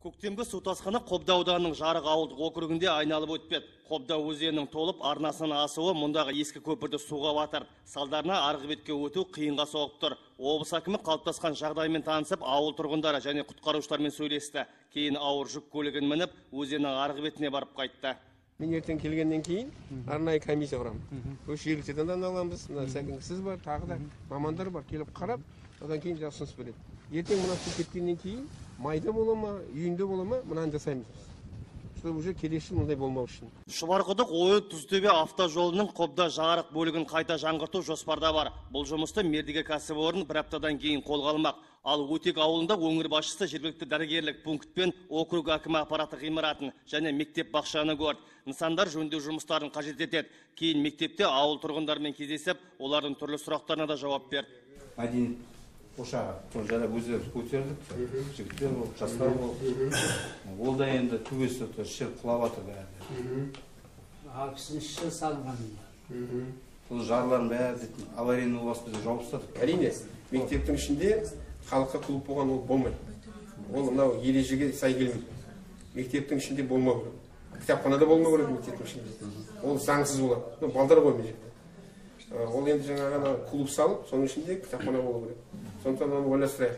Көктемгі су тасқыны Қобда ауданының Жарық ауылдық округінде айналып өтпеді. Қобда өзенінің толып арнасынан асуы мұндағы ескі көпірді суға батырды. Салдарынан арғы бетке өту қиынға соғып тұр. Облыс әкімі қалыптасқан жағдаймен танысып, ауыл тұрғындары және құтқарушылармен сөйлесті. Кейін ауыр жүк көлігін мініп, өзеннің арғы бетіне барып қайтты. Мен ертең келгеннен кейін арнайы комиссия құрамын. Осы жергілікті жерден аламыз, мына сәкеңсіз бар, тағы да мамандар бар, келіп қарап, одан кейін ұсыныс береді. Ертең мына су кеткеннен кейін майда бола ма, июньде бола ма, мынаны жасаймыз. Чтобы уже келесі жыл мұндай болмау үшін. Шұбарқұдық Ойыл Тұзтөбе автожолының Қобда Жарық бөлігін қайта жаңғырту жоспарда бар. Бұл жұмысты мердігер кәсіпорын бір аптадан кейін қолға алмақ. Ал Өтек ауылында өңір басшысы жергілікті дәрігерлік пункт пен округ әкімі аппараты ғимаратын және мектеп бақшаны көрді. Нысандар жөндеу жұмыстарын қажет етеді. Кейін мектепте ауыл тұрғындарымен кездесіп, олардың түрлі сұрақтарына да жауап берді. Мәдениет ошағы, соны жайлап өздері көтердік, жігіттер болып, жастар болып. Ол да енді төбесі шіріп құлап жатыр бәрі. 60 жыл салынған. Бұл жарлардың бәрі дейтін аварийный болсын біз жауып тастадық. Әрине, мектептің ішінде халыққа клуб болған ол болмайды. Ол мынау ережеге сай келмейді. Мектептің ішінде болмау керек. Кітапхана да болмау керек мектептің ішінде. Ол заңсыз болады. Балдар ғой мына жерде. Ол енді жаңағы ана клуб салып, соның ішінде кітапхана болу керек. Сондықтан оны ойластырайық.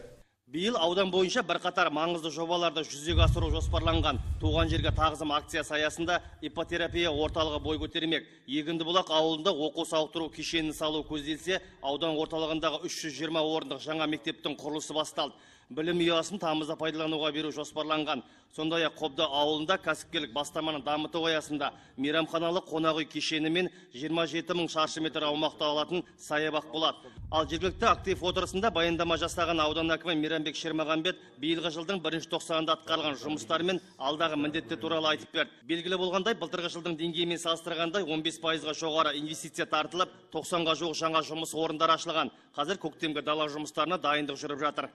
Биыл аудан бойынша бірқатар маңызды жобаларды жүзеге асыру жоспарланған. Туған жерге тағзым акциясы аясында иппотерапия орталығы бой көтермек. Егіндібұлақ ауылында оқу сауықтыру кешенін салу көзделсе, аудан орталығындағы 320 орындық жаңа мектептің құрылысы басталды. Білім ұясын тамызда пайдалануға беру жоспарланған. Сондай-ақ Қобда ауылында кәсіпкерлік бастаманы дамыту аясында мейрамханалы қонақ үй кешені мен 27 мың шаршы метр аумақты алатын саябақ болады. Ал жергілікті актив отырысында баяндама жасаған аудан әкімі Мейрамбек Шермағанбет биылғы жылдың бірінші тоқсанында атқарылған жұмыстар мен алдағы міндеттер туралы айтып берді. Белгілі болғандай, былтырғы жылдың деңгейімен салыстырғанда 15%-ға жоғары инвестиция тартылып, 90-ға жуық жаңа жұмыс орындары ашылған. Қазір көктемгі дала жұмыстарына дайындық жүріп жатыр.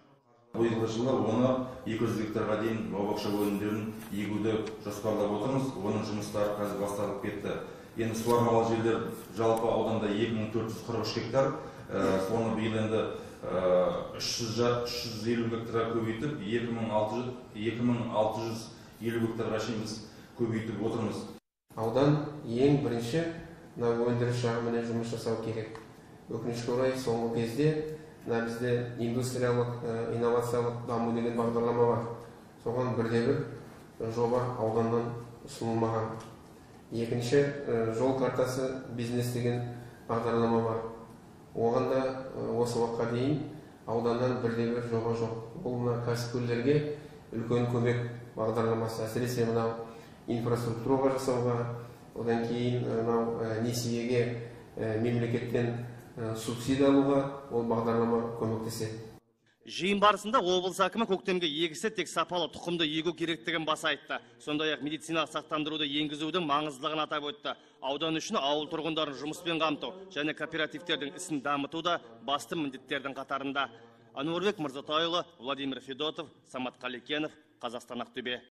Биылғы жылы оны 200 гектарға дейін бау-бақша өнімдерін егуді жоспарлап отырмыз. Оның жұмыстары қазір басталып кетті. Енді суармалы жерлер жалпы ауданда 2443 гектар. Соны биыл енді 350 гектарға көбейтіп, 2650 гектарға шейін біз көбейтіп отырмыз. Аудан ең бірінші мына өндіріс жағыменен жұмыс жасау керек. Өкінішке орай, соңғы кезде мына бізде индустриялық, инновациялық даму деген бағдарлама бар. Соған бірде-бір жоба ауданнан ұсынылмаған. Екінші, жол картасы бизнес деген бағдарлама бар. Оған да осы уақытқа дейін ауданнан бірде-бір жоба жоқ. Бұл мына кәсіпкерлерге үлкен көмек бағдарламасы, әсіресе мынау инфраструктураға жасауға, одан кейін мынау несиеге мемлекеттен субсидия алуға ол бағдарлама көмектеседі. Жиын барысында облыс әкімі көктемгі егісті тек сапалы тұқымды егу керектігін баса айтты. Сондай-ақ медициналық сақтандыруды енгізудің маңыздылығын атап өтті. Аудан үшін ауыл тұрғындарын жұмыспен қамту және кооперативтердің ісін дамыту да басты міндеттердің қатарында. Әнуарбек Мырзатайұлы, Владимир Федотов, Самат Қалекенов, Қазақстан, Ақтөбе.